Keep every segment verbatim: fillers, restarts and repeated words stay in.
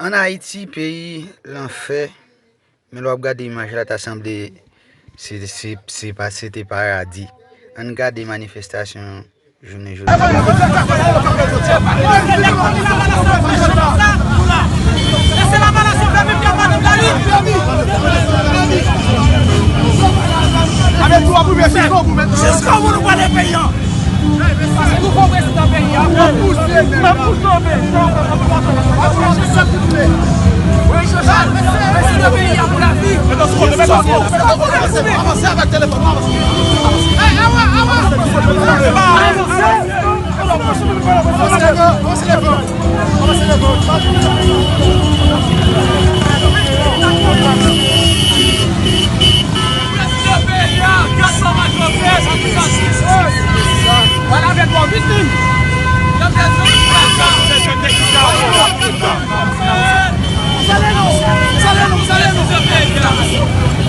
Ann Ayiti, peyi lanfè, men lè w ap gade imaj la, ta sanble se, se, se pa, se te paradi. Ann gade manifestasyon jounen jodi a. Jiska w nou pwale peyi an. Nouvo prezidan peyi a. M ap pouse w, men. Prezidan peyi a pou lavi. Avanse avèk telefòn, avanse. Avanse, avanse, avanse.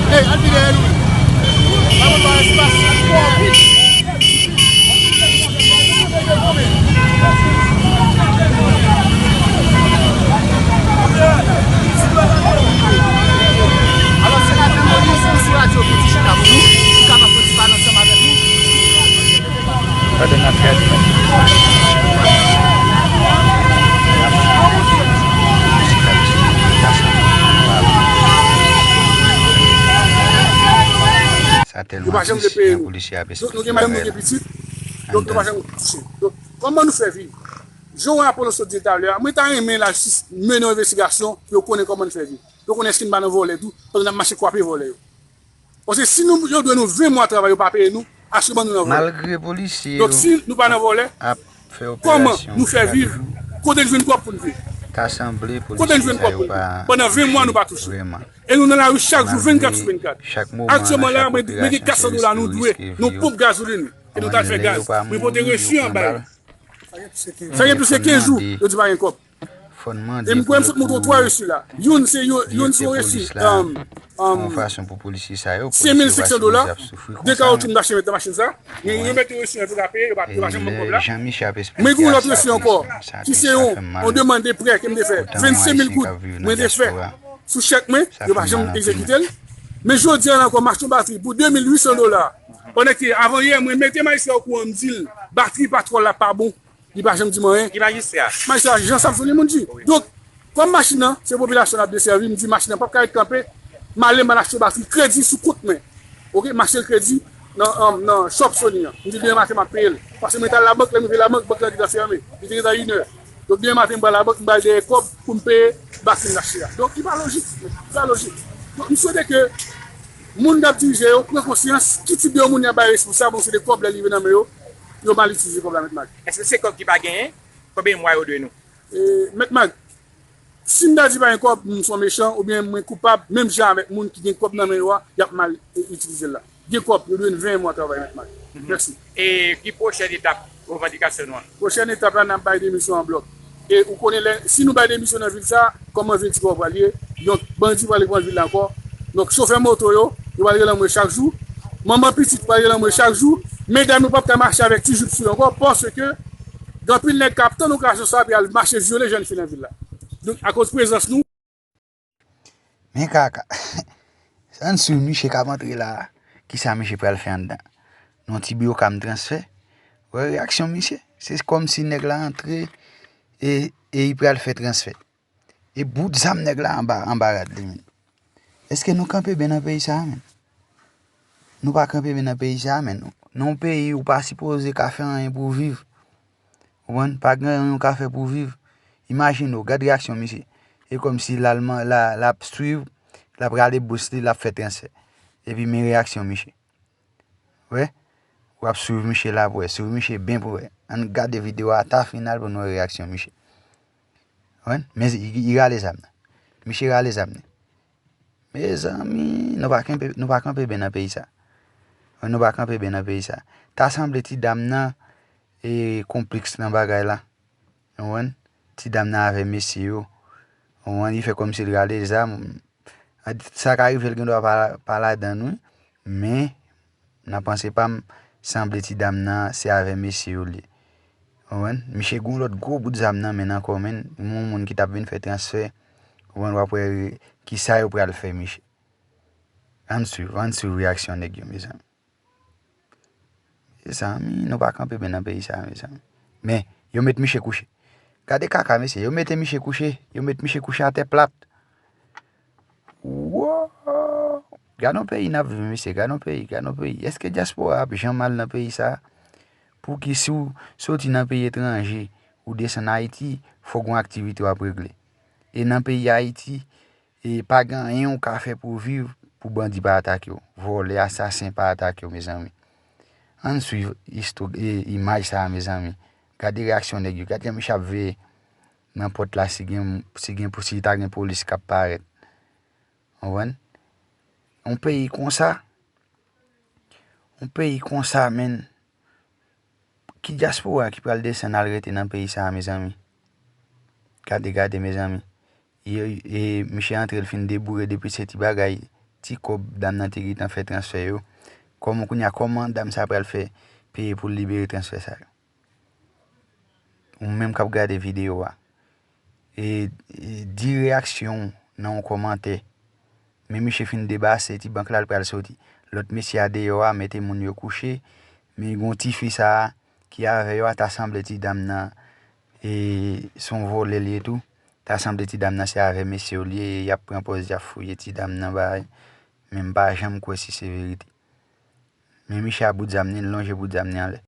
Hey, al pi dèyè nou. Pa ban espas. Alò, se Madan Moyiz ki sou radyo ki di chita pou nou, pou kapab pran ti pale ansanm avèk nou. Pandan n ap gade. Sa tèlman tris, jan polisye a ap esplike bagay la. Donk, nou gen madanm, nou gen pitit. Donk, nou pa janm touche. Donk, kòman nou fè viv? Jan Apollo sot di talè a, mwen ta renmen lajistis mennen yon envestigasyon pou yo konnen kòman n fè viv. Pou yo konnen èske n pa nan vòlè tou, pandan n ap mache kwape vòlè yo. Paske si nou, yo dwe nou ven mwa travay, yo pa peye nou, asirman nou nan vòlè. Malgre polisye yo ap fè operasyon chak jou, ta sanble polisye yo pa touche vreman. Malgre chak moman se pou riske vi yo, men lè yo pa mouri, yo riske vre wi. Mwen gen kat san dola nou dwe, nou ponp gazolin, e nou t al fè gaz. Mwen pote resi an ba yo. Sa gen plis ke kenz jou, yo di pa gen kòb. E m kwè m sot montre w twa resi la. Youn se yon, youn se yon resi, yon fason pou polisye sa yo, senk mil senk san dola, de kawotchou m t achte mete nan machin sa. Men yo mete resi an, yo pa peye, yo pa, yo pa janm ban m kòb la. Men gen yon lòt resi ankò, ki se yon, yon demann de prè ke m te fè, vennsenk mil goud, mwen te fè sou chèk mwen, yo pa janm egzekite l. Men jodi a la ankò, m achte yon batri pou de mil uit san dola. Pandan ke avan yè, mwen mete majistra okouran, m di l, batri patwòl la pa bon. Li pa janm di m anyen. Ki majistra? Majistra Jean Samson Limondji. Wi. Donk, kòm machin nan, se popilasyon l ap desèvi, m di machin nan p ap ka ret kanpe, m ale m al achte batri kredi sou kont mwen. Oke, m achte l kredi nan, nan, nan shop Sony an. M di demen maten m ap peye l. Paske mwen t al labank, lè m rive labank, bank lan gentan fèmen. Li te gentan inè. Donk, demen maten m pral labank, m pral dèyè kòb pou m peye batri m achte a. Donk, li pa lojik. Li pa lojik. Donk, m swete ke moun k ap dirije yo pran konsyans ki tip de moun y ap bay responsab, se de kòb lè li rive nan men yo, yo mal itilize kòb la, Mèt Mag. Èske se kòb ki pa genyen? Konbyen mwa yo dwe nou? E, Mèt Mag, si m ta di pa gen kòb, m se yon mechan, oubyen mwen koupab, menm jan avèk moun ki gen kòb nan men yo a, y ap mal, e, itilize l la. Gen kòb, yo dwe n ven mwa travay, Mèt Mag. Mhm. Mèsi. E ki pwochèn etap revandikasyon nou an? Pwochèn etap la, n ap bay demisyon an blòk. E ou konnen, lè, si nou bay demisyon nan vil sa, kòman vil Ti Kòb pral ye? Donk, bandi pral pran vil la ankò. Donk, chofè moto yo, yo pral rele anmwe chak jou. Manman pitit pral rele anmwe chak jou. Medam yo p ap ka mache avèk ti jip sou yo ankò, paske gen anpil nèg k ap tann okazyon sa pou y al mache vyole jèn fi nan vil la. Donk, akoz prezans nou, Men kaka. Sa n swiv misye k ap antre la a. Kisa misye pral fè anndan? Nan ti biwo ka m transfè. Wè reyaksyon misye. Se kòmsi nèg la antre e, e li pral fè transfè. E bout zam nèg la anba, anba rad li, men. Èske nou kanpe byen nan peyi sa a, men? Nou pa kanpe byen nan peyi sa a, men. Nan yon peyi ou pa sipoze ka fè anyen pou w viv. Ou konprann? Pa gen anyen w ka fè pou w viv. Imajine w, gad reyaksyon misye. E kòmsi l al man-, la, l ap swiv, l ap rale bous li, l ap fè transfè. Epi men reyaksyon misye. Wè? W ap swiv misye la pou wè. Swiv misye byen pou wè. Ann gade videyo a ata final pou n wè reyaksyon misye. Ou konprann? Men li, li rale zam nan. Misye rale zam nan. Mezanmi, nou pa kanpe, nou pa kanpe byen nan peyi sa. Nou pa kanpe byen nan peyi sa. Ta sanble ti dam nan, e, konpliks nan bagay la. Ou konprann? Ti dam nan avè mesye yo. Ou konprann? Li fè kòmsi l rale zam. Sa ka rive l gen dwa pa, pa ladan l, wi. Men, nan panse pa m, sanble ti dam nan, se avè mesye yo l ye. Konprann? Misye gen yon lòt gwo bout zam nan men l ankò, men yon moun ki t ap vin fè transfè. Konprann? W ap wè kisa yo pral fè misye. Ann swiv, ann swiv reyaksyon nèg yo, mezanmi. Mezanmi, nou pa kanpe byen nan peyi sa, mezanmi. Men, yo met misye kouche. Gade kaka, mesye, yo mete misye kouche, yo met misye kouche atè plat. Wow! Gade yon peyi n ap viv, mesye, gade yon peyi, gade yon peyi. Èske dyaspora ap janm al nan peyi sa? Pouki si w soti nan peyi etranje, ou desann Ayiti, fòk gon aktivite w ap regle. E nan peyi Ayiti, e pa gen anyen w ka fè pou w viv, pou bandi pa atake w. Vòlè, asasen pa atake w, mezanmi. Ann swiv istwa, e, imaj sa a, mezanmi. Gade reyaksyon nèg yo. Gade jan misye ap veye nan pòt la si gen, si gen, si ta gen polis k ap parèt. Konprann? Yon peyi konsa, yon peyi konsa, menn. Ki dyaspora ki pral desann al rete nan peyi sa a, mezanmi? Gade, gade, mezanmi. E, e, misye antre, l fin deboure depi se ti bagay, ti kòb dam nan te gentan fè transfè yo. Kòman kounye a, kòman dam sa pral fè peye pou l libere transfè sa yo? Ou menm k ap gade videyo a, e, e, di reyaksyon w nan yon kòmantè. Men misye fin debase, ti bank la, l pral soti. Lòt mesye a deyò a, mete moun yo kouche. Men gon tifi sa a ki avè yo a, ta sanble ti dam nan, e, se yon vòlè l ye tou. Ta sanble ti dam nan se avè mesye yo l ye, y ap pran pòz, y ap fouye ti dam nan bagay. Men m pa janm kwè si se verite. Men misye a bout zam ni, l lonje bout zam ni anlè.